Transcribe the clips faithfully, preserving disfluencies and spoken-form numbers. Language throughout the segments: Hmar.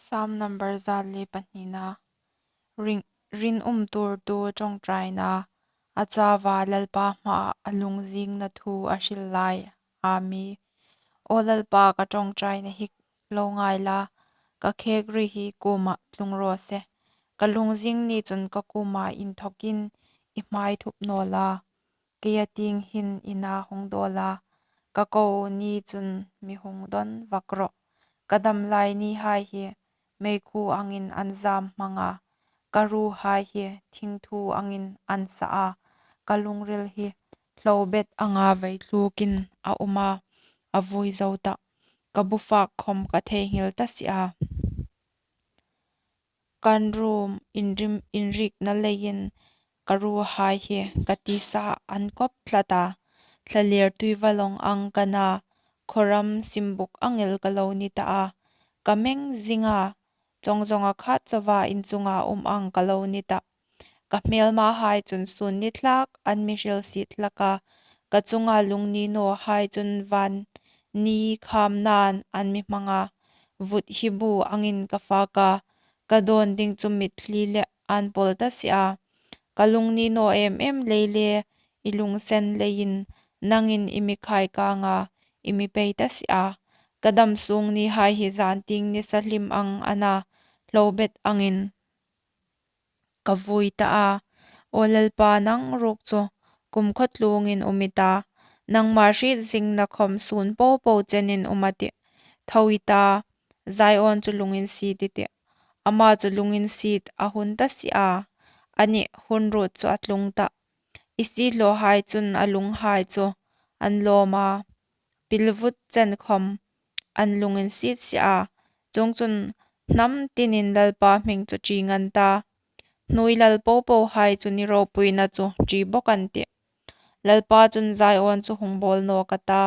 Psalm number za le pahnina. Ring, rinum tuortu ṭawngṭaina. A chauva Lalpa hmaah a lungzingna thu a hril lai. Ami. Aw Lalpa, ka ṭawngṭaina hi lo ngai la, ka khêk ri hi kuomah tlung raw se. Ka lungzing ni chun ka kuoma inthawkin i hmai thup naw la. Kei a tieng hin i na hung dawl a, ka ko ni chun mi hung dawn vak rawh. Ka dam lai nihai hi meikhu angin an zam hmang a, ka ruhai hi thingthu angin an sa a, ka lungril hi hlobet anga vei tlukin a um a, a vui zo ta, ka bufak khom ka theinghil ta si a. Kan rum inrim, inrikna leiin ka ruhai hi ka tisa an kawp tlat a, thlaler tui valawng ang ka na, khawram simbuk ang el ka lo ni ta a, ka meng zinga, chawng zawnga khat chauva in chunga um ang ka lo ni ta. Ka hmelmahai chun sun ni thlak an mi hril sit hlak a, ka chunga lungni nawhai chun van ni kham nan an mi hmang a, vut hi bu angin ka fak a, ka dawn ding chu mitthli le an pawl ta si a. Ka lungni naw em em lei le i lungsen leiin nangin i mi khai kang a, i mi pei ta si a. Ka dam sung nihai hi zan tieng nisa hlim ang a na, hlobet angin ka vui ta a. Aw Lalpa, nang ruok chu kumkhaw tlungin um i ta, nangma hriet zingna khom sun po po chenin um a tih. Tho i ta, Zion chu lunginsiet i tih. Ama chu lunginsiet a hun ta si a, anih, hun ruot chu a tlung ta. I siehlawhai chun a lunghai chu an lawm a, pilvut chen khom an lunginsiet si a. Chuongchun hnam tinin Lalpa hming chu ṭi ngan ta, hnuoi lal po pohai chu ni ropuina chu ṭi bawk an tih. Lalpa chun Zion chu hung bawl nawk a ta,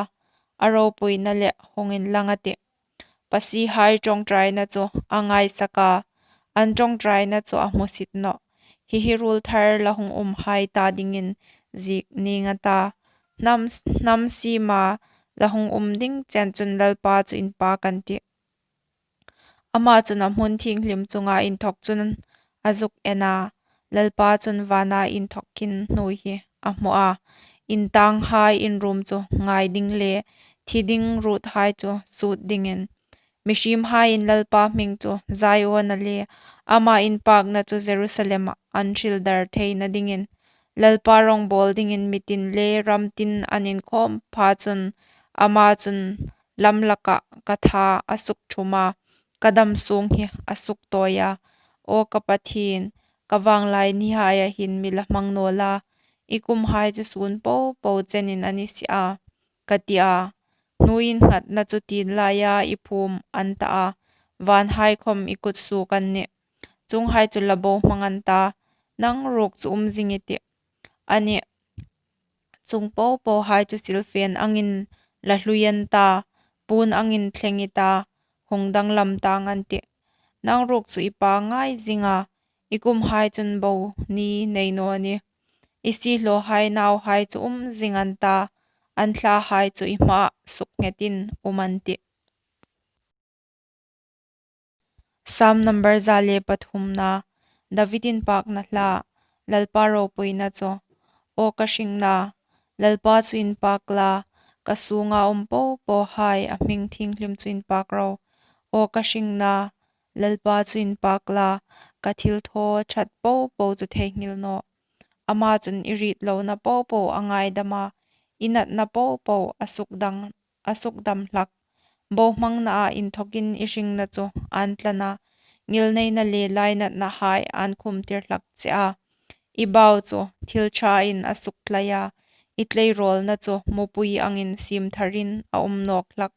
a ropuina le hung inlang a tih. Pasiehai ṭawngṭaina chu a ngaisak a, an ṭawngṭaina chu a hmusit nawh. Hi hi ruol thar la hung umhai ta dingin ziek ning a ta, hnam, hnam siema la hung um ding chen chun Lalpa chu inpak an tih. Ama chun a hmun thienghlim chunga inthawk chun a zuk en a, Lalpa chun vana inthawk khin hnuoi hi a hmu a, intanghai inrum chu ngai ding le thi ding ruothai chu sut dingin. Mihriemhaiin Lalpa hming chu Zion-a le ama inpakna chu Jerusalem-ah an hril dar theina dingin, Lalpa rawngbawl dingin mi tin le ram tin an inkhawm pha chun, ama chun lam lakah ka tha a suk thum a, ka dam sung hi a suk tawi a. Aw ka Pathien, ka vanglai nihaia hin mi la hmang naw la, i kumhai chu sun po po chenin a ni si a, ka ti a. Hnuoi innghatna chu tien laia i phum an ta a, vanhai khom i kut suok an nih. Chuonghai chu la bohmang an ta, nang ruok chu um zing i tih. Anih, chung po pohai chu silfen angin la hlui an ta, puon angin thleng i ta, hung danglam tang an tih. Nang ruok chu i pangngai zing a, i kumhai chun bo ni nei naw nih. I siehlawhai nauhai chu um zing an ta, an thlahai chu i hmaah suknghetin um an tih. Psalm number za le pathumna. David inpakna hla. Lalpa ropuina chu. Aw ka hringna, Lalpa chu inpak la, ka sunga um po pohai a hming thienghlim chu inpak ro. Aw ka hringna, Lalpa chu inpak la, ka thilthaw ṭhat po po chu theinghil nawh. Ama chun i ritlona po po a ngaidam a, i natna po po a sukdam, a sukdam hlak. Bohmangnaa inthawkin i hringna chu an tlan a, ngilneina le lainatnahai an khumtir hlak che a. I bau chu thil ṭhain a suktlai a, i tleirawlna chu mupui angin siem tharin a um nawk hlak.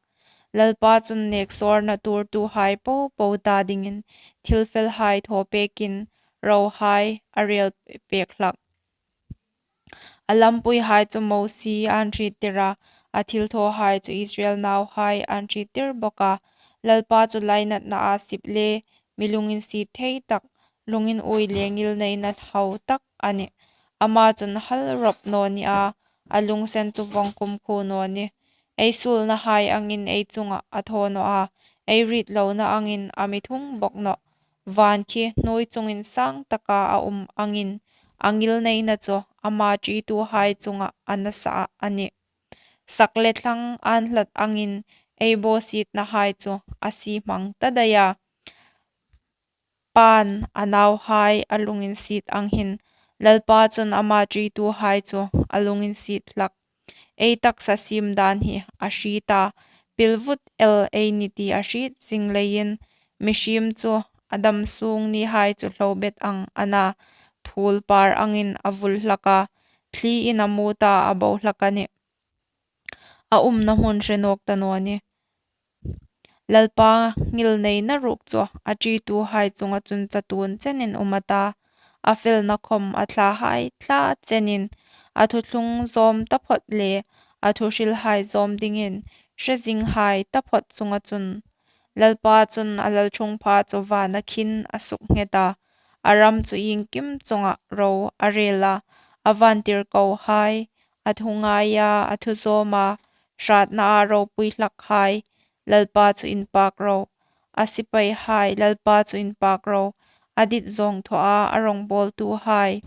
Lalpa chun neksawrna tuortuhai po po ta dingin thilfelhai thaw pekin rohai a rel pek hlak. A lampuihai chu Mosie an hriettir a, a thilthawhai chu Israel nauhai an hriettir bawk a. Lalpa chu lainatnaa sip le mi lunginsiet thei tak, lungin ui le ngilneina hau tak a nih. Ama chun hal rawp naw ni a, a lungsen chu vawng kumkhuo naw nih. Ei suolnahai angin ei chungah a thaw naw a, ei ritlona angin a mi thung bawk nawh. Van khi hnuoi chunginsang taka a um angin a ngilneina chu ama ṭituhai chunga a nasa a nih. Sak le thlang an hlat angin ei bawsietnahai chu a sie hmang ta daih a. Pain a nauhai a lunginsiet ang hin, Lalpa chun ama ṭituhai chu a lunginsiet hlak. Ei taksa siem dan hi a hriet a, pilvut el ei ni ti a hriet zing leiin, mihriem chu a dam sung nihai chu hlobet ang a na, phul par angin a vul hlak a, thliin a mut a, a bo hlak a nih. A umna hmun hre nawk ta naw nih. Lalpa ngilneina ruok chu a ṭituhai chunga chun chatuon chenin um a ta. A felna khom a thlahai thla chenin, a thuthlung zawm taphawt le a thuhrilhai zawm dingin hre zinghai taphawt chunga chun. Lalpa chun a lalṭhungpha chu vana khin a suknghet a, a ram chu iengkim chunga ro a rel a, a vantirkohai, a thungaia, a thuzawma, hratnaa ropui hlakhai, Lalpa chu inpak ro. A sipaihai, Lalpa chu inpak ro. A dit zawng thawa a rawngbawltuhai,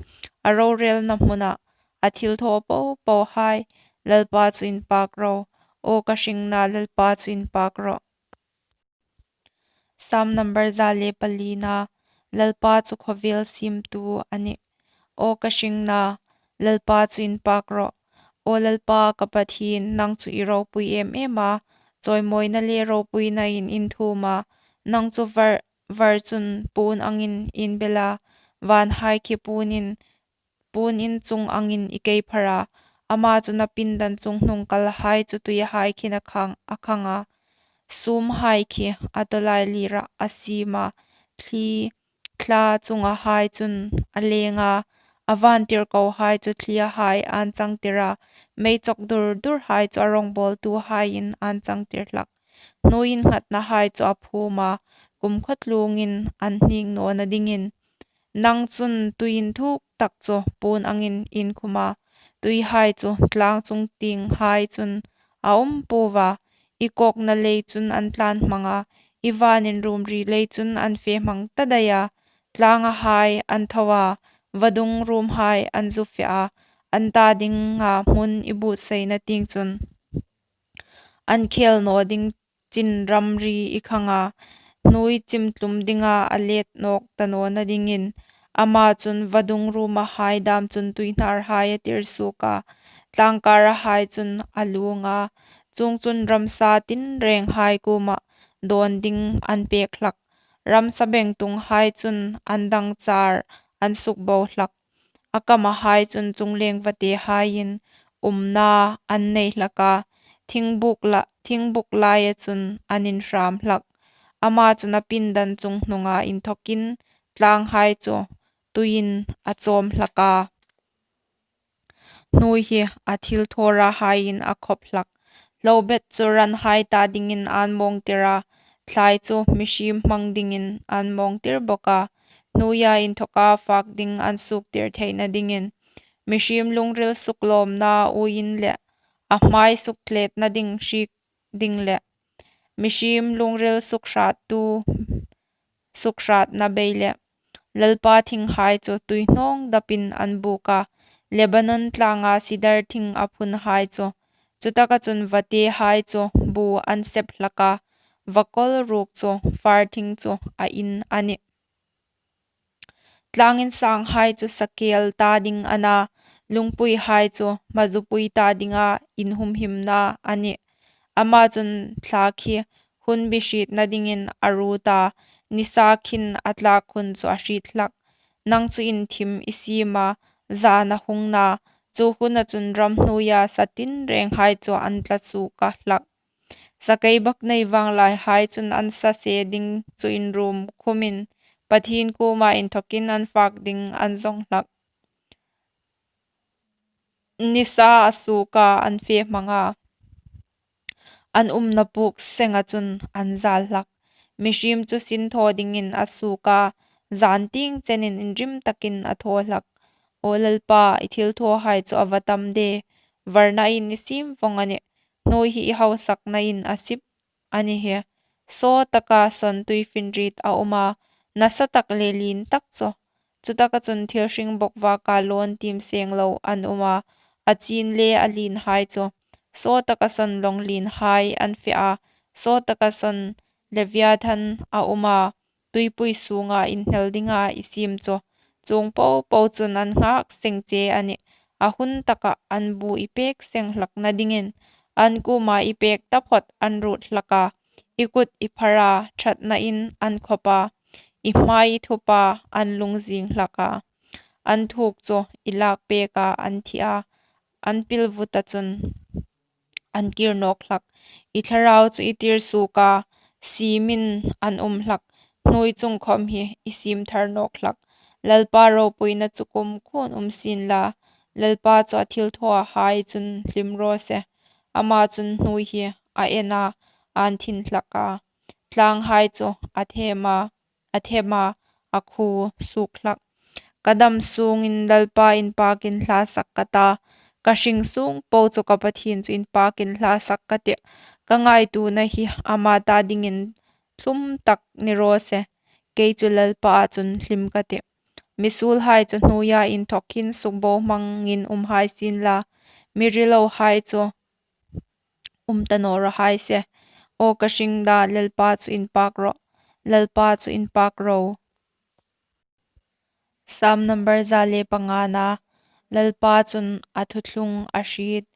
a rorelna hmuna a thilthaw popohai, Lalpa chu inpak ro. Aw ka hringna, Lalpa chu inpak ro. Sam number za le palina. Lalpa chu khawvel siemtu a nih. Aw ka hringna, Lalpa chu inpak rawh. Aw Lalpa ka Pathien, nang chu i ropui em em a, chawimawina le ropuinain in thum a. Nang chu var, var chun puon angin in bel a, vanhai khi puon in, puon in chung angin i kei phar a. Ama chun a pindan chunghnung kalhai chu tuihai khin a khang, a khang a. Sumhai khi a tawlailira a siem a. Thli, thla chungahai chun a leng a. A vantirkohai chu thliahai an changtir a. Mei chawk dur durhai chu a rawngbawltuhaiin an changtir hlak. Hnuoi innghatnahai chu a phum a, kumkhaw tlungin an hnik nawna dingin. Nang chun tui inthuk tak chu puon angin in khum a, tuihai chu tlang chung tienghai chun a um puo a. I kawkna lei chun an tlan hmang a, i vanin rumri lei chun an fe hmang ta daih a. Tlangahai an tho a, vadung rumhai an zu fe a, an ta dinga hmun i buotsaina tieng chun. An khel naw ding chin ramri i khang a, hnuoi chimtlum dinga a let nawk ta nawna dingin. Ama chun vadung rumahai dam chun tuihnarhai a tir suok a, tlangkarahai chun a luong a. Chuongchun ramsa tinrenghai kuoma dawn ding an pek hlak. Ramsa bengtunghai chun an dangchar an sukbo hlak. A kamahai chun chungleng vatehaiin umna an nei hlak a, thingbuk la, thingbuk laia chun an inhram hlak. Ama chun a pindan chunghnunga inthawkin tlanghai chu tuiin a chawm hlak a. Hnuoi hi a thilthawrahaiin a khawp hlak. Hlobet chu ranhai ta dingin an mawngtir a, thlai chu mihriem hmang dingin an mawngtir bawk a. Hnuoia inthawka fak ding an suktir theina dingin, mihriem lungril suklawmna uoin le a hmai suktletna ding hriek ding le mihriem lungril sukhrattu sukhratna bei le. Lalpa thinghai chu tuihnawng dapin an buk a, Lebanon tlanga sidar thing a phunhai chu. Chutaka chun vatehai chu bu an sep hlak a, vakawl ruok chu far thing chu a in a nih. Tlang insanghai chu sakel ta ding a na, lungpuihai chu hmazupui ta dinga inhumhimna a nih. Ama chun thla khi hun bihrietna dingin a ruot a, nisa khin a tlak hun chu a hriet hlak. Nang chu inthim i siem a, zana hung na, chu huna chun ramhnuoia sa tinrenghai chu an tla suok a hlak. Sakeibaknei vanglaihai chun an sa se ding chu inrum khumin, Pathien kuoma inthawkin an fak ding an zawng hlak. Nisa a suoka an fe hmang a, an umna puk senga chun an zal hlak. Mihriem chu sin thaw dingin a suok a, zan tieng chenin inrim takin a thaw hlak. Aw Lalpa, i thilthawhai chu a va tam de, varnain i siem vawng a nih. Hnuoi hi i hausaknain a sip a ni hi. saw taka sawn tuifinriet a um a, nasa tak le lien tak chu. Chutaka chun thil hring bawk vaka lawn tiem seng lo an um a, a chin le a lienhai chu. Saw taka sawn lawng lienhai an fe a, saw taka sawn Leviathan a um a, tuipui sunga inhnel dinga i siem chu. Chuong po po chun an nghak seng che a nih. A hun taka an bu i pek seng hlakna dingin, an kuoma i pek taphawt an ruot hlak a, i kut i phar a, ṭhatnain an khawp a, i hmai i thup a, an lungzing hlak a. An thuok chu i lak pek a, an thi a, an pilvuta chun an kir nawk hlak. I thlarau chu i tir suok a, siemin an um hlak. Hnuoi chung khawm hi i siem thar nawk hlak. Lalpa ropuina chu kumkhuoin um sien la, Lalpa chu a thilthawhai chun hlim raw se. Ama chun hnuoi hi a en a, an thin hlak a. Tlanghai chu a them a, a them a, a khuo suok hlak. Ka dam sungin Lalpa inpakin hla sak ka ta, ka hring sung po chu ka Pathien chu inpakin hla sak ka tih. Ka ngaituona hi ama ta dingin thlum tak ni raw se, kei chu Lalpa chun hlim ka tih. Misuolhai chu hnuoia inthawk hin sukbohmangin um hai sien la, mi rilohai chu um ta naw raw hai se. Aw ka hring da, Lalpa chu inpak rawh, Lalpa chu inpak ro. Sam number za le pangana. Lalpa chun a thuthlung a hriet.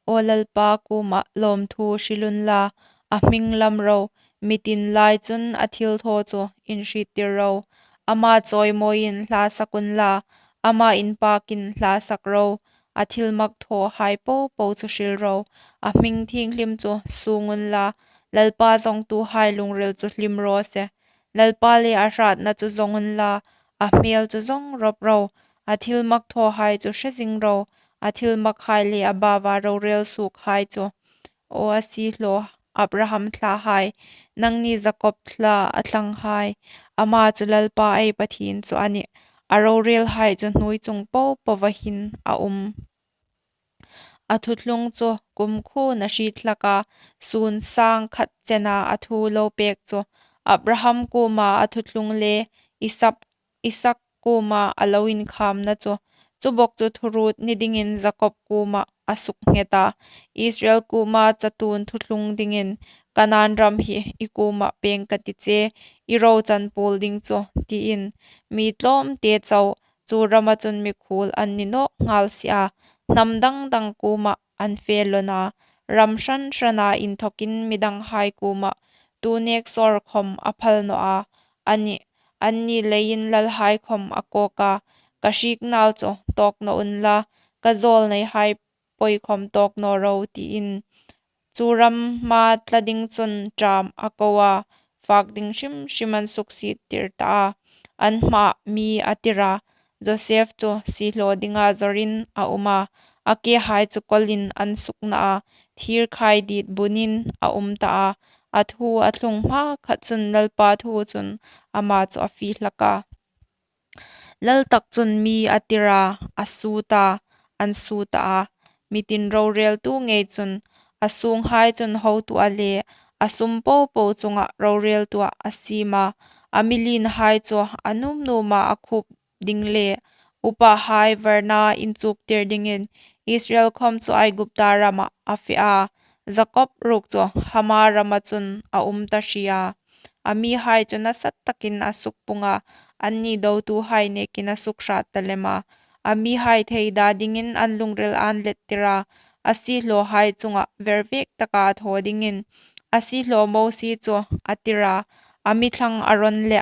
Aw Lalpa kuoma lawmthu hril unla, a hming lam ro, mi tin lai chun a thilthaw chu inhriettir ro. Ama chawimawiin hla sak unla, ama inpakin hla sak ro, a thilmak thawhai po po chu hril ro, a hming thienghlim chu sung unla, Lalpa zawngtuhai lungril chu hlim raw se. Lalpa le a hratna chu zawng unla, a hmel chu zawng rawp ro, a thilmak thawhai chu hre zing ro, a thilmakhai le a baua rorel suokhai chu. Aw a siehlaw Abraham thlahai, nangni Jakob thla a thlanghai, ama chu Lalpa ei Pathien chu a nih. A rorelhai chu hnuoi chung po poa hin a um. A thuthlung chu kumkhuoin a hriet hlak a, sun sang khat chena a thu lo pek chu. Abraham kuoma a thuthlung le Isak, Isak kuoma a lo inkhamna chu. Chu bawk chu thuruot ni dingin Jakob kuoma a suknghet a, Israel kuoma chatuon thuthlung dingin, Kanan ram hi i kuoma pêng ka ti che, i rochan puol ding chu, tiin. Mi tlawmte chau, chu rama chun mikhuol an ni nawk nghal si a, hnam dang dang kuoma an fe lawn a, ram hran hrana inthawkin midanghai kuoma tu nek sawr khawm a phal naw a, a nih, anni leiin lalhai khawm a kawk a, ka hriek nal chu tawk naw unla, ka zawlneihai pawi khawm tawk naw ro, tiin. Chu rama tla ding chun ṭam a ko a, fak ding hrim hrim an suksiettir ta a, an hmaah mi a tir a. Josef chu siehlaw dinga zawrin a um a, a kehai chu kawlin an sukna a, thirkhai dit bunin a um ta a, a thu a thlung hma khat chun Lalpa thu chun ama chu a fie hlak a. Lal tak chun mi a tir a, a sut a, an sut a, mi tin roreltu ngei chun, a sunghai chun hotuah le a sum po po chunga roreltuah a siem a, a mi lienhai chu a nuom nuoma a khup ding le upahai varna inchuktir dingin Israel khawm chu Aigupta rama a fe a, Jakob ruok chu Ham rama chun a um ta hri a. A mihai chu nasa takin a sukpung a, anni dotuhai nekin a sukhrât ta lem a. A mihai theida dingin an lungril an lettir a, a siehlawhai chunga vervek taka a thaw dingin a siehlaw Mosie chu a tir a, a mi thlang Aron le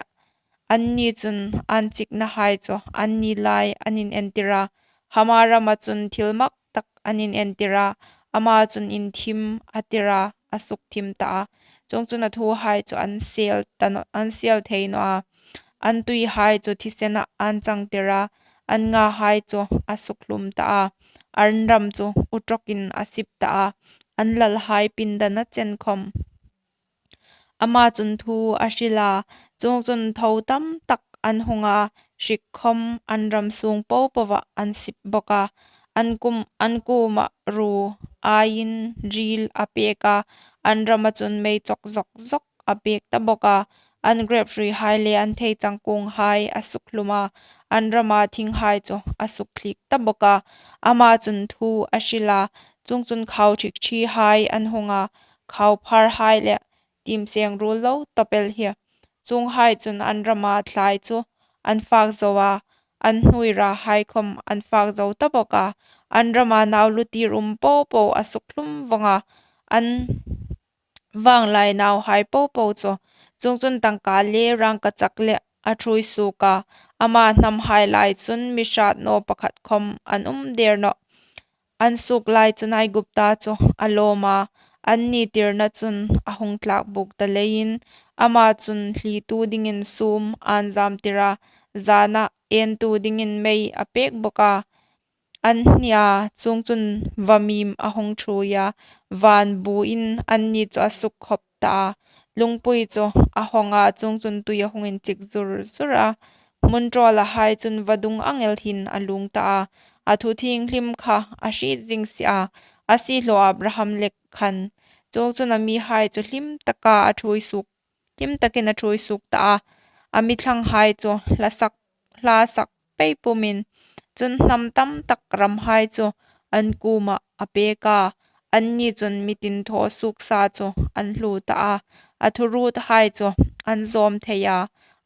anni chun an chiknahai chu anni lai an inentir a, Ham rama chun thilmak tak an inentir a, ama chun inthim a tir a, a sukthim ta a. Chuongchun a thuhai chu an sel ta naw, an sel thei naw a. An tuihai chu thisena an changtir a, an ngahai chu a sukhlum ta a. An ram chu uṭawkin a sip ta a, an lalhai pindana chen khawm. Ama chun thu a hril a, chuongchun tho tam tak an hung a, hrik khawm an ram sung po poah an sip bawk a. An kum, an kuoma ru aiin ril a pek a, an rama chun mei chawk zawk zawk a pêk ta bawk a, an grêp hruihai le an theichang kunghai a sukhlum a, an rama thinghai chu a sukthliek ta bawk a. Ama chun thu a hril a, chuongchun khau ṭhikṭhihai an hung a, khau pharhai le tiem seng ruol lo tawp el hi. Chuonghai chun an rama thlai chu an fak zo a, an hnuoi rahai khawm an fak zo ta bawk a. An rama nau lutir um po po a sukhlum vawng a, an vanglai nauhai po po chu. Chuongchun tangka le rangkachak le a ṭhuoi suok a, ama hnamhai lai chun mi hrat naw pakhat khawm an um der nawh. An suok lai chun Aigupta chu a lawm a, anni tirna chun a hung tlak buk ta leiin, ama chun hlitu dingin sum an zamtir a, zana entu dingin mei a pêk bawk a. An hni a, chuongchun vamim a hung ṭhuoi a, van buin anni chu a sukkhawp ta a. Lungpui chu a hawng a, chuongchun tui a hung inchik zur zur a. Hmun ṭawlahai chun vadung ang el hin a luong ta a. A thu thienghlim kha a hriet zing si a, a siehlaw Abraham le khan. Chuongchun a mihai chu hlim taka a ṭhuoi suok, hlim takin a ṭhuoi suok ta a. A mi thlanghai chu hla sak, hla sak pei pumin, chun hnam tam tak ramhai chu an kuomah a pêk a. Anni chun mi tin thaw suok sa chu an hluo ta a. A thuruothai chu an zawm thei a,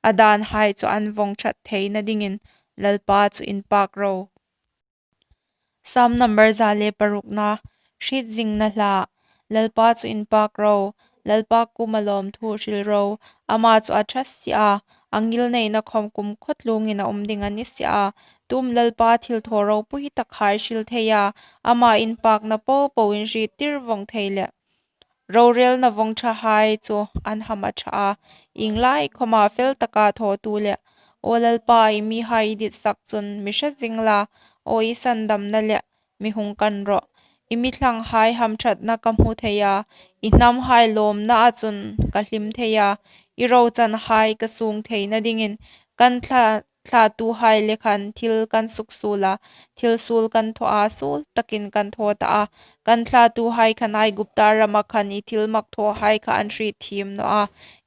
a danhai chu an vawng ṭhat theina dingin Lalpa chu inpak ro. Sam number za le parukna. Hriet zingna hla. Lalpa chu inpak ro, Lalpa kuoma lawmthu hril ro, ama chu a ṭha si a, a ngilneina khawm kumkhawtluongin a um ding a ni si a. Tu am Lalpa thilthaw ropui takhai hril thei a, ama inpakna po po inhriettir vawng thei leh. Rorelna vawng ṭhahai chu an hamṭha a, ieng lai khawma fel taka thawtu le. Aw Lalpa, i mihai i ditsak chun mi hre zing la, aw i sandamna le mi hung kan rawh. I mi thlanghai hamṭhatna ka hmu thei a, i hnamhai lawmnaa chun ka hlim thei a, i rochanhai ka suong theina dingin kan thla, thlatuhai le khan thil kan suksuol a, thil suol kan thaw a, suol takin kan thaw ta a. Kan thlatuhai khan Aigupta rama khan i thil mak thawhai kha an hriet thiem naw a,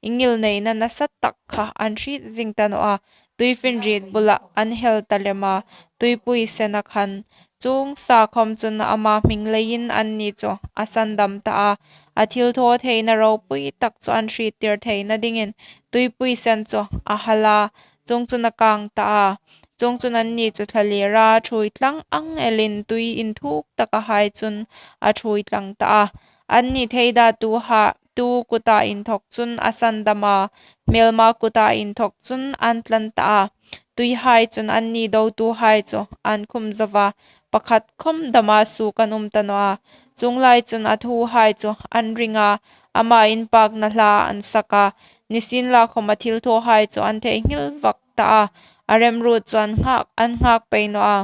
i ngilneina nasa tak kha an hriet zing ta naw a. Tuifinriet bula an hel ta lem a, tuipui sena khan. Chuong sa khawm chun ama hming leiin anni chu a sandam ta a, a thilthaw theina ropui tak chu an hriettir theina dingin tuipui sen chu a hal a, chuongchun a kang ta a. Chuongchun anni chu thlalera ṭhuoi tlang ang elin tui inthuk takahai chun a ṭhuoi tlang ta a. Anni theidatuhai tu kuta inthawk chun a sandam a, hmelma kuta inthawk chun an tlan ta a. Tuihai chun anni dotuhai chu an khum zo a, pakhat khawm dama suok an um ta naw a. Chuong lai chun a thuhai chu an ring a, ama inpakna hla an sak a. Nisienlakhawm a thilthawhai chu an theinghil vak ta a, a remruot chu an nghak, an nghak pei naw a.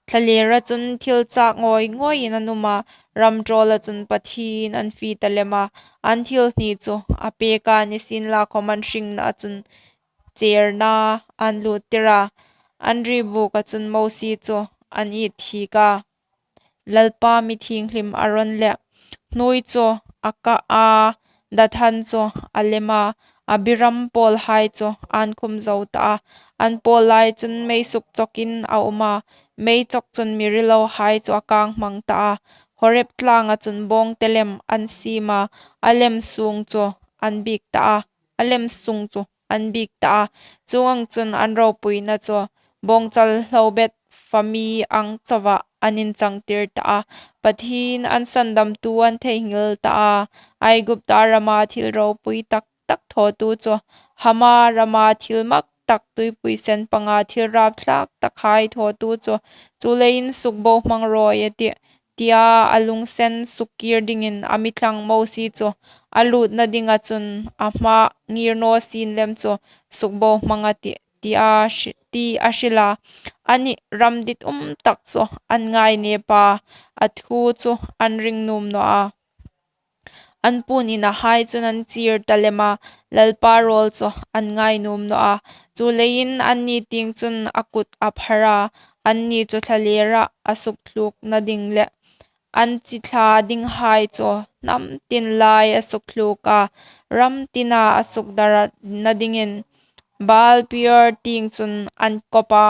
Thlalera chun thil chak ngawi ngawiin an um a, ram ṭawla chun Pathien an fie ta lem a, an thil hni chu a pêk a, nisienlakhawm an hringna chun cherna an luttir a, an ri buka chun Mosie chu an it thik a. Lalpa mi thienghlim Aron le hnuoi chu a ka a, Dathan chu a lem a, Abiram pawlhai chu an khum zo ta a. An pawl lai chun mei suk chawkin a um a, mei chawk chun mi rilohai chu a kang hmang ta a. Horeb tlanga chun bawngte lem an siem a, a lem sung chu an biek ta a, a lem sung chu an biek ta a. Chuong ang chun an ropuina chu bawngchal hlobet fami ang chauha an inchangtir ta a. Pathien an sandamtu an theinghil ta a. Aigupta rama thil ropui tak tak thawtu chu, Ham rama thil mak tak tuipui sen panga thil rapthlak takhai thawtu chu, chuleiin sukbohmang rawi a tih, tia a lunginsen sukkir dingin a mi thlang Mosie chu a lutna dinga chun a hma ngir naw sien lem chu sukbohmang a tih, tia hri-, ti a hril a. Anni ram dit um tak chu an ngainep a, a thu chu an ring nuom naw a. An puon inahai chun an chier ta lem a, Lalpa rawl chu an ngai nuom naw a. Chuleiin anni tieng chun a kut a phar a, anni chu thlalera a sukthlukna ding le an chi thla dinghai chu hnam tin lai a sukhluk a, ram tina a sukdarna dingin Baal-peor tieng chun an kop a,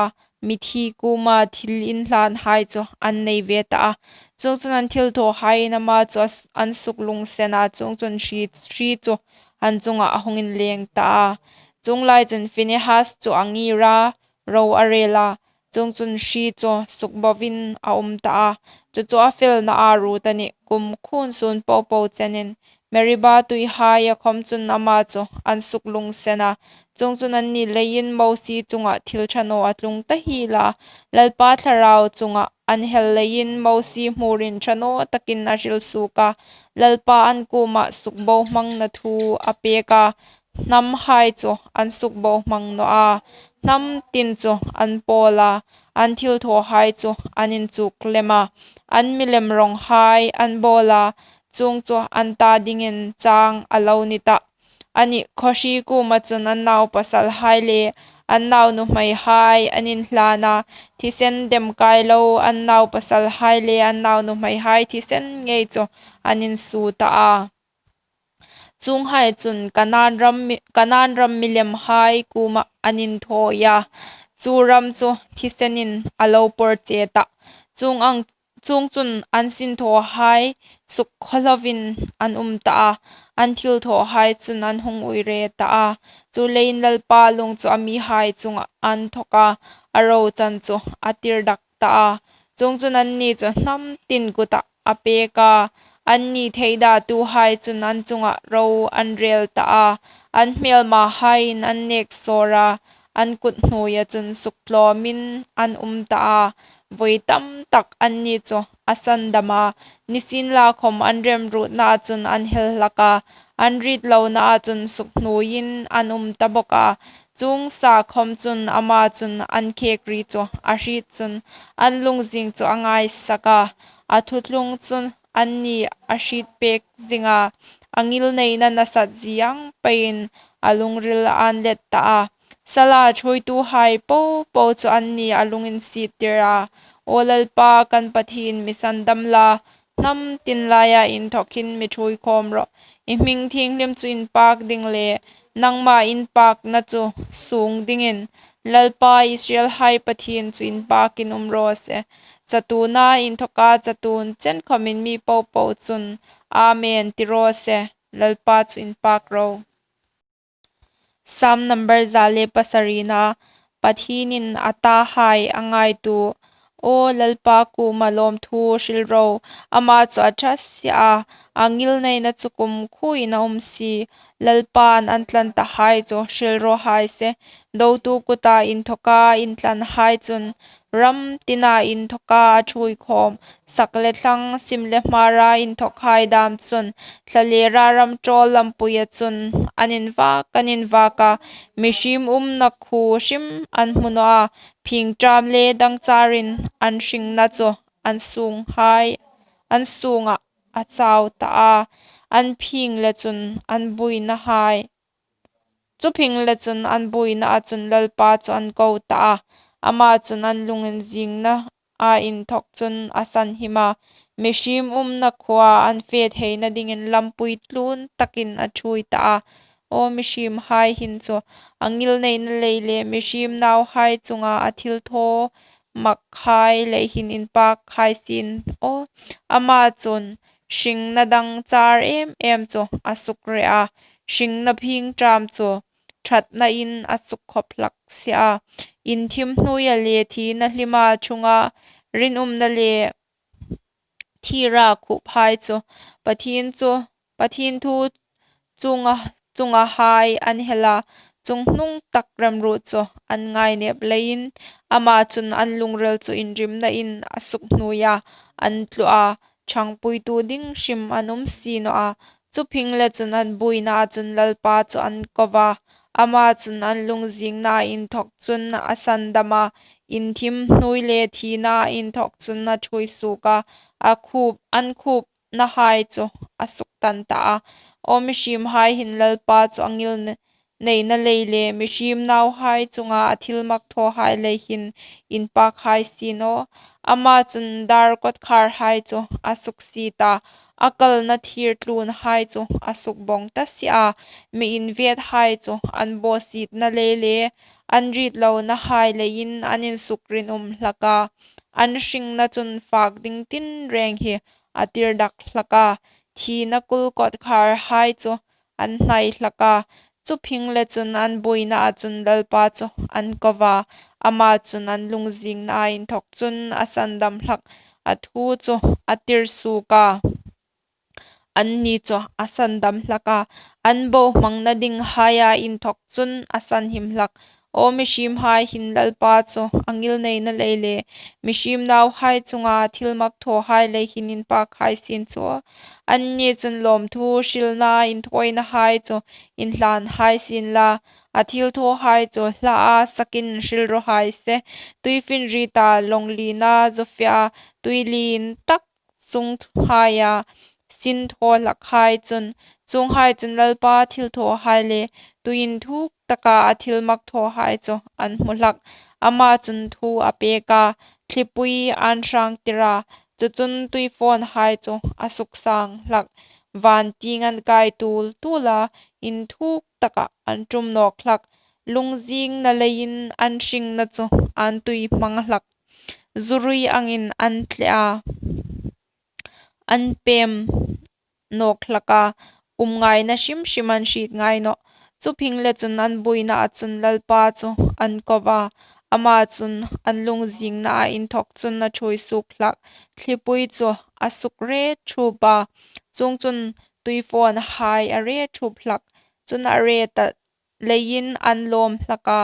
mithi kuoma thil inhlanhai chu an nei ve ta a. Chuongchun an thilthawhaiin ama chu a s-, an suklungsen a, chuongchun hri, hri chu an chungah a hung inleng ta a. Chuong lai chun Phinehas chu a ngir a, ro a rel a, chuongchun hri chu sukbovin a um ta a. Chu chu a felna a ruot a nih, kum khun sun po po chenin Meriba tuihaia khom chun ama chu an suklungsen a. Chuongchun anni leiin Mosie chungah thil ṭha naw a tlung ta hiel a. Lalpa thlarau chungah an hel leiin Mosie hmurin ṭha naw takin a hril suok a. Lalpa an kuomah sukbohmangna thu a pek a, hnamhai chu an sukbohmang naw a, hnam tin chu an pawl a, an thilthawhai chu an inchuk lem a, an milem rawnghai an bawl a, chuong chu an ta dingin chang a lo ni ta. Ani, khawhri kuoma chun an naupasalhai le an naunuhmeihai an inhlan a, thisen demkai lo an naupasalhai le an naunuhmeihai thisen ngei chu an insuo ta a. Chuonghai chun Kanan ram mi-, Kanan ram milemhai kuomah an inthawi a, chu ram chu thisenin a lo pawrche ta. Chuong ang, chuongchun an sinthawhai sukkhawhloin an um ta a, an thilthawhai chun an hung uire ta a. Chuleiin Lalpa lung chu a mihai chungah a inthawk a, a rochan chu a tirdak ta a. Chuongchun anni chu hnam tin kutah a pek a, anni theidatuhai chun an chungah ro an rel ta a, an hmelmahaiin an nek sawr a, an kut hnuoia chun suktlawmin an um ta a. Voi tam tak anni chu a sandam a, nisienlakhom an remruotnaa chun an hel hlak a, an rit lonaa chun sukhnuoiin an um ta bawk a. Chuong sa khom chun ama chun an khek ri chu a hriet chun an lungzing chu a ngaisak a, a thuthlung chun anni a hriet pek zing a, a ngilneina nasatzie ang peiin a lungril an let ta a. Sala ṭhuoituhai po po chu anni a lunginsiettir a. Aw Lalpa kan Pathien, mi sandam la, hnam tin laia inthawkin mi ṭhuoi khawm rawh. I hming thienghlim chu inpak ding le nangma inpakna chu suong dingin Lalpa Israelhai Pathien chu inpakin um raw se. Chatuona inthawka chatuon chen khomin mi po po chun Amen ti raw se. Lalpa chu inpak ro. Sam number za le pasarina. Pathienin a tahai a ngaituo. Aw Lalpa kuoma lawmthu hril ro, ama chu a ṭha si a, a ngilneina chu kumkhuoin a um si. Lalpan an tlan tahai chu hril raw hai se, dotu kuta inthawka intlanhai chun. Ram tina inthawka a ṭhuoi khawm, sak le thlang, sim le hmara inthawkhai dam chun, thlalera ram ṭawl lampuia chun an invak, an invak a, mihriem umna khuo hrim an hmu naw a, phingṭam le dangcharin an hringna chu an sunghai, an sungah a chau ta a, an phing le chun an buoinahai. Chu phing le chun an buoinaa chun Lalpa chu an ko ta a, ama chun an lunginzingnaa inthawk chun a sanhim a, mihriem umna khuoa an fe theina dingin lampui tlun takin a ṭhuoi ta a. Aw mihriemhai hin chu a ngilneina lei le mihriem nauhai chunga a thilthaw makhai lei hin inpak hai sien aw. Ama chun hringna dangchar em em chu a sukre a, hringna phingṭam chu ṭhatnain a sukkhop hlak si a. Inthim hnuoia le thina hlima ṭhunga rinumna le thira khuphai chu Pathien chu, Pathien thu chunga, chungahai an hel a, chunghnung tak remruot chu an ngainep leiin, ama chun an lungril chu inrimnain a sukhnuoia an tlu a, ṭhangpuitu ding hrim an um si naw a. Chu phing le chun an buoinaa chun Lalpa chu an ko a, ama chun an lungzingnaa inthawk chun a sandam a, inthim hnuoi le thinaa inthawk chun a ṭhuoi suok a, a khup, an khup nahai chu a suktan ta a. Aw mihriemhai hin Lalpa chu a ngilneina lei le mihriem nauhai chunga a thilmak thawhai lei hin inpak hai sien aw. Ama chun dâr kawtkhârhai chu a suksiet a, a kalna thîr tlûnhai chu a sukbawng ta si a. Mi invêthai chu an bawsietna lei le an rîtlonahai leiin an insukrinum hlak a. An hringna chun fâk ding tinrêng hi a tirdak hlak a, thina kul kawtkhârhai chu an hnai hlak a. Chu phingle chun an buoinaa chun Lalpa chu an ko a, ama chun an lungzîngnaa inthawk chun a sandam hlak, a thu chu a tir suok a, anni chu a sandam hlak a, an bohmangna dinghaia inthawk chun a sanhim hlak. Aw mihriemhai hin Lalpa chu a ngilneina lei le mihriem nauhai chunga thilmak thawhai lei hin inpâk hai sien chu aw. Anni chun lawmthu hrilna inthawinahai chu inhlân hai sienla, a thilthawhai chu hlaa sakin hril raw hai se. Tuifinrieta lawnglina zawfea tuilien tak chunghaia sin thaw hlakhai chun, chuonghai chun Lalpa thilthawhai le tui inthûk taka a thilmak thawhai chu an hmu hlak. Ama chun thu a pêk a, thlipui ân hrângtir a, chu chun tuifawnhai chu a suksâng hlak. Vân tieng an kai tuol tuol a, inthûk takah an ṭum nâwk hlak. Lungzîngna leiin an hringna chu ân tuihmang hlak, zurui angin an tle a, an pêm nâwk hlak a, umngaina hrim hrim an hriet ngai nawh. Chu phingle chun an buoinaa chun Lalpa chu an ko a, ama chun an lungzîngnaa inthawk chun a ṭhuoi suok hlak. Thlipui chu a sukre ṭhuop a, chuongchun tuifawnhai a re ṭhuop hlak. Chun a re ta leiin an lâwm hlak a,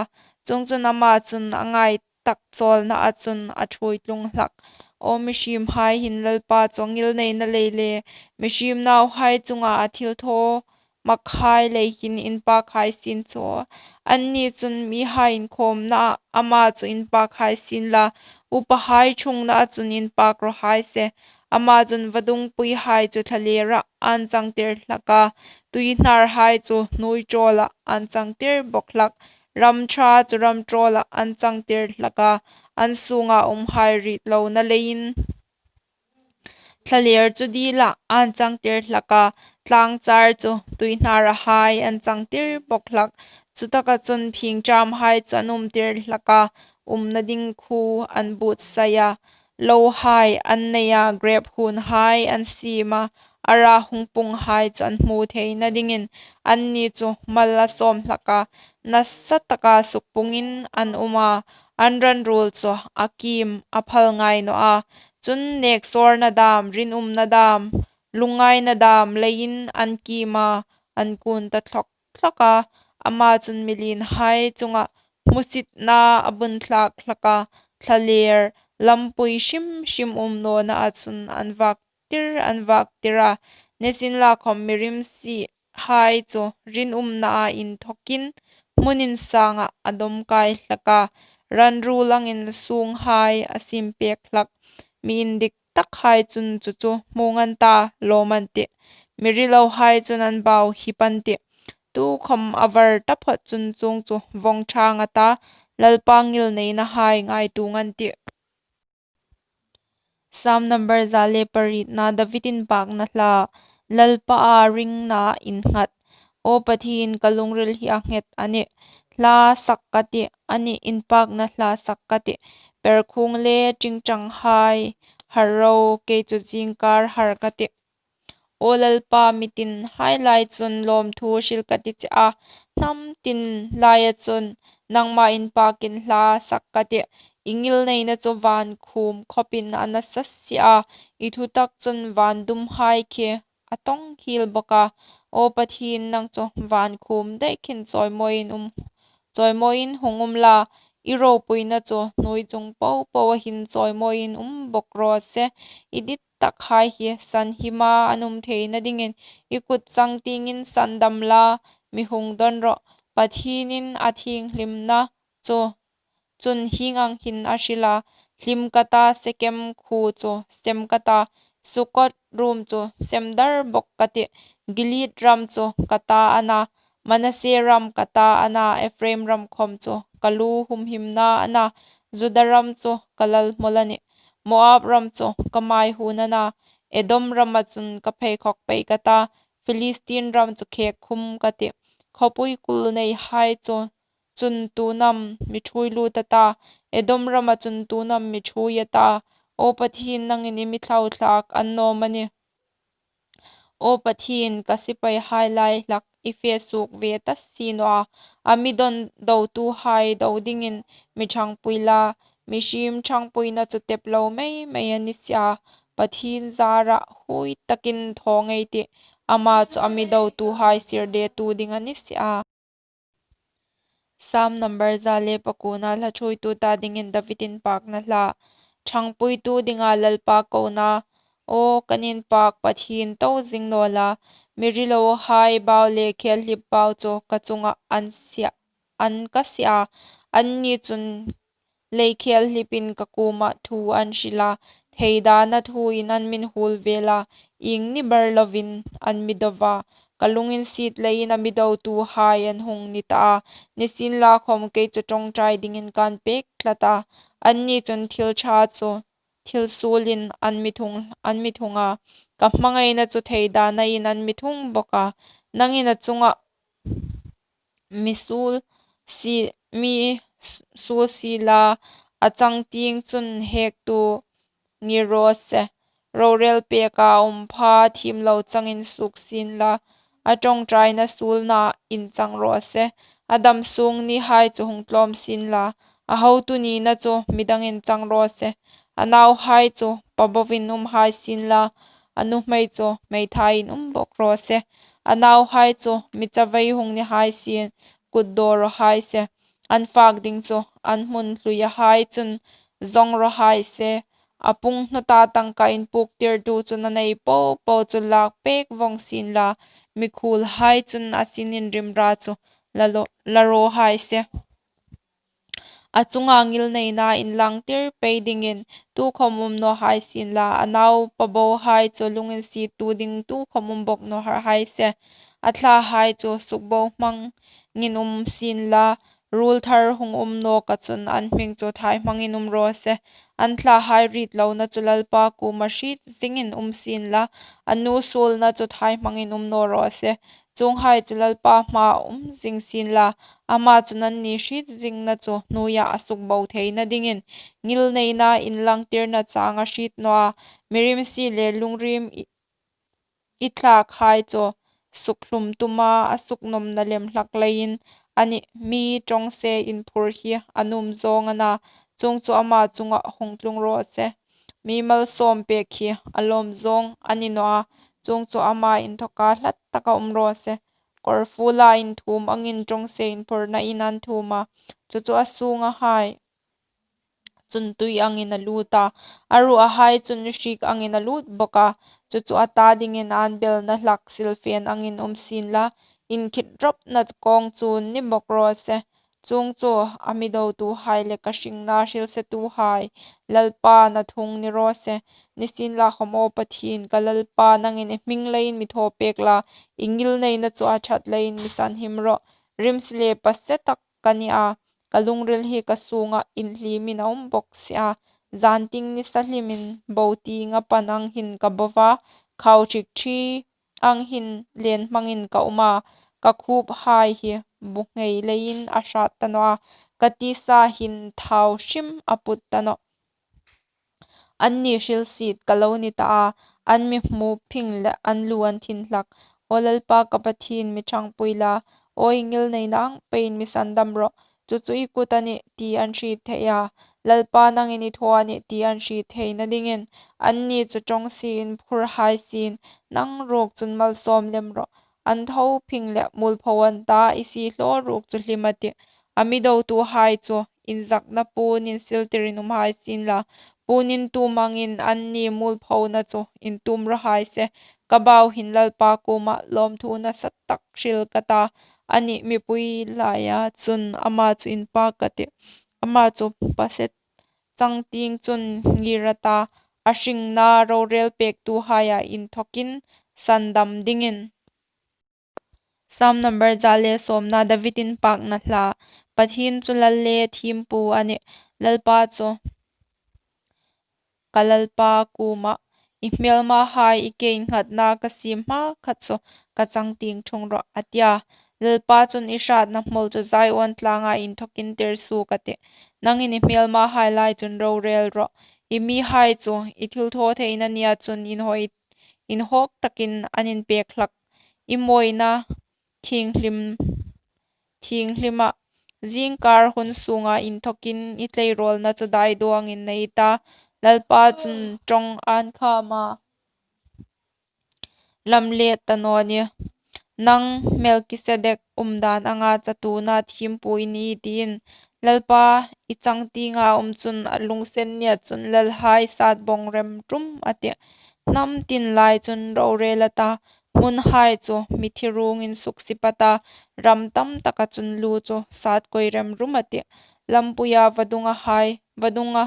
chuongchun ama chun a ngai tak châwlnaa chun a ṭhuoi tlung hlak. Aw mihriemhai hin Lalpa chu a ngilneina lei le mihriem nauhai chunga a thilthawmakhai lei hin inpâk hai sien chu aw. Anni chun mihai inkhâwmnaa ama chu inpâk hai sienla, upahai ṭhungnaa chun inpâk raw hai se. Ama chun vadungpuihai chu thlalêrah ân changtir hlak a, tuihnârhai chu hnuoi ṭâwlah ân changtir bawk hlak. Ram ṭha chu ram ṭâwlah ân changtir hlak a, an sûnga umhai rîtlona leiin thlalêr chu dîlah ân changtir hlak a, tlângchâr chu tuihnârahai ân changtir bawk hlak. Chutaka chun phîngṭâmhai chu an umtir hlak a, umna ding khuo an buotsai a, lohai an nei a, grêp huonhai an siem a, a ra hung punghai chu an hmu theina dingin anni chu mal a sâwm hlak a, nasa taka sukpungin an um a, an ran ruol chu a kîm a phal ngai naw a. Chun nêksâwrna dâm, rinumna dâm, lungngaina dâm leiin an kîm a, an kûn ta thlawk thlawk a. Ama chun mi lienhai chungah hmusitna a bun thlâk hlak a, thlalêr lampui hrim hrim um nawnaa chun an vâktir an vâktir a. Nisienlakhawm mi rimsihai chu rinumnaa inthawkin hmun insângah a dawm kai hlak a, ran ruol angin sûnghai a siempêk hlak. Mi indiktakhai chun chu chu hmûng an ta, lâwm an tih, mi rilohai chun an bau hip an tih. Tukhawm a var taphawt chun chuong chu vawng ṭhâng a ta, Lalpa ngilneinahai ngaituong an tih. Psalm number za le parietna. David inpâkna hla. Lalpaa ringna innghat. Aw Pathien, ka lungril hi a nghet a nih. Hla sak ka tih, a nih, inpâkna hla sak ka tih. Perkhuong le ṭingṭanghai har ro, kei chu zîngkâr har ka tih. Aw Lalpa, mi tin hai lai chun lâwmthu hril ka ti che a, hnam tin laia chun nangma inpâkin hla sak ka tih. I ngilneina chu vân khûm khawpin a nasa si a, i thutak chun vân dumhai khi a tawng hiel bawk a. Aw Pathien, nang chu vân khûm daih khin chawimawiin um, chawimawiin hung um la, i ropuina chu hnuoi chung po poa hin chawimawiin um bawk raw se. I dittakhai hi sanhima an um theina dingin i kut changtiengin sandam la, mi hung dawn rawh. Pathienin a thienghlimna chu chun hieng ang hin a hril a: Hlim ka ta, Sekem khuo chu sem ka ta, Sukkoth ruom chu sem dar bawk ka tih. Gilead ram chu ka ta a na, Manasse ram ka ta a na, Ephraim ram khawm chu ka lu humhimna a na, Juda ram chu ka lalhmawl a nih. Moab ram chu ka mai hun a na, Edom rama chun ka pheikhawk pei ka ta, Philistin ram chu khek khum ka tih. Khawpui kul neihai chu, chun tu'n am mi ṭhuoi lut a ta, Edom rama chun tu'n am mi ṭhuoi a ta? Aw Pathien, nangin i mi thlautlak annawm a nih. Aw Pathien, ka sipaihai lai hlak i fe suok ve ta si naw a, a mi dawn dotuhai do dingin mi ṭhangpui la, mihriem ṭhangpuina chu tep lo mei mei a ni si a. Pathien zara huoi takin thaw ngei tih, ama chu a mi dotuhai sir detu ding a ni si a. Sam number za le pakuona. Hla ṭhuoitu ta dingin David inpakna hla. Ṭhangpuitu dinga Lalpa kona. Aw kan inpak Pathien, to zing naw la, mi rilohai bau le khelhlip bau chu ka chunga an sia, an ka sia. Anni chun lei khelhlipin ka kuoma thu an hril a, theidana thuin an min huol vel a, ieng ni bar lovin an mi do a. Ka lunginsiet leiin a mi dotuhai an hung ni ta a, nisienlakhawm kei chu ṭawngṭai dingin kan pek tlat a. Anni chun thil ṭha chu thil suolin an mi thung, an mi thung a, ka hmangaina chu theidana in an mi thung bawk a. Nangin a chunga mi suol si, mi s-, suol si la, a changtieng chun hektu ngir raw se. Rorel peka um pha thiem lo changin suok sien la, a ṭawngṭaina suolna inchang raw se. A dam sung nihai chu hung tlawm sien la, a hotu nina chu midangin chang raw se. A nauhai chu pa bovin um hai sien la, a nuhmei chu hmeithaiin um bawk raw se. A nauhai chu mi chavei hung ni hai sien, kut daw raw hai se. An fak ding chu an hmun hluiahai chun zawng raw hai se. A pung hnawta tangka inpuktirtu chun a nei po po chu lak pek vawng sien la, mikhuolhai chun a sin inrimna chu la lo, la raw hai se. A chunga ngilneina inlangtir pei dingin tukhawm um naw hai sien la, a naupa bohai chu lunginsiettu ding tukhawm um bawk naw hai se. A thlahai chu sukbohmangin um sien la, ruol thar hung um nawka chun an hming chu thaihmangin um raw se. An thlahai rit lona chu Lalpa kuoma hriet zingin um sien la, a nu suolna chu thaihmangin um naw raw se. Chuonghai chu Lalpa hmaa um zing sien la, ama chun anni hriet zingna chu hnuoia a sukbo theina dingin ngilneina inlangtirna chang a hriet naw a. Mi rimsi le lungriem i, i thlakhai chu sukhlum tuma a suknawmna lem hlak leiin a nih. Mi ṭawngse inphur hi a nuom zawng a na, chuong chu ama chunga hung tlung raw se. Mi malsawm pek hi a lawm zawng a ni naw a, chuong chu ama inthawka hlat taka um raw se. Kawrfuola inthuom angin ṭawngse inphurna in an thuom a, chu chu a sungahai chun tui angin a lut a, a ruahai chun hriek angin a lut bawk a, chu chu a ta dingin an belna hlak silfen angin um sien la, inkhit rawpna kawng chun ni bawk raw se. Chuong chu a mi dotuhai le ka hringna hrilsetuhai Lalpa'n a thung ni raw se. Nisienlakhawm aw Pathien, ka Lalpa, nangin i hming leiin mi thaw pek la, i ngilneina chu a ṭhat leiin mi sanhim rawh. Rimsi le pase tak ka ni a, ka lungril hi ka sunga inhlimin a um bawk si a. Zantieng nisa hlimin botieng a pan ang hin ka bo a, khau ṭhikṭhi ang hin lenhmangin ka um a, ka khuphai hi bu nghei leiin a hrat ta naw a, ka tisa hin thau hrim a put ta nawh. Anni hrilsiet ka lo ni ta a, an mi hmu phing le an lu an thin hlak. Aw Lalpa ka Pathien, mi ṭhangpui la, aw i ngilneina ang peiin mi sandam rawh. Chu chu i kut a nih ti an hriet thei a, Lalpa, nangin i thaw a nih ti an hriet theina dingin. Anni chu ṭawngse inphur hai sien, nang ruok chun malsawm lem rawh. An tho phing le muolpho an ta, i siehlaw ruok chu hlim a tih. A mi dotuhai chu inzakna puon insiltirin um hai sien la, puon intuom angin anni muolphona chu intuom raw hai se. Ka bau hin Lalpa kuoma lawmthu nasa tak hril ka ta, a nih, mipui laia chun ama chu inpak ka tih. Ama chu pase changtieng chun ngir a ta, a hringna rorel pektuhaia inthawkin sandam dingin. Sam number za le sawmna. David inpakna hla. Pathien chu Lal le thiempu a nih. Lalpa chu ka lalpa kuomah, I hmêlmahai i ke innghatna ka siem hmakhat chu ka changtieng ṭhung rawh, a ti a. Lalpa chun i hrâtna hmawl chu Zion tlânga inthawkin tir suok a tih. Nangin i hmêlmahai lai chun ro rêl rawh. I mihai chu i thilthawtheina nia chun inhawk takin an inpêk hlak. I mawina thienghlima zîngkâr hun sûnga inthawkin i tleirâwlna chu daiduongin nei i ta. Lalpa chun ṭawng ân khâma lam lêt ta naw nih. Nang Melkisedek umdân anga chatuona thiempu i ni, tiin Lalpa i changtienga um chun a lunginsen nia chun lalhai sât bawng rem rum a tih. Hnam tin lai chun ro rêl a ta, hmunhai chu mithi ruongin suksip a ta, ram tamtaka chun lu chu sât kawi rem rum a tih. Lampuia vadunga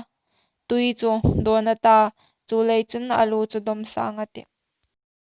tui chu dâwn a ta, chuleiin chun a lu chu dawm sâng a tih.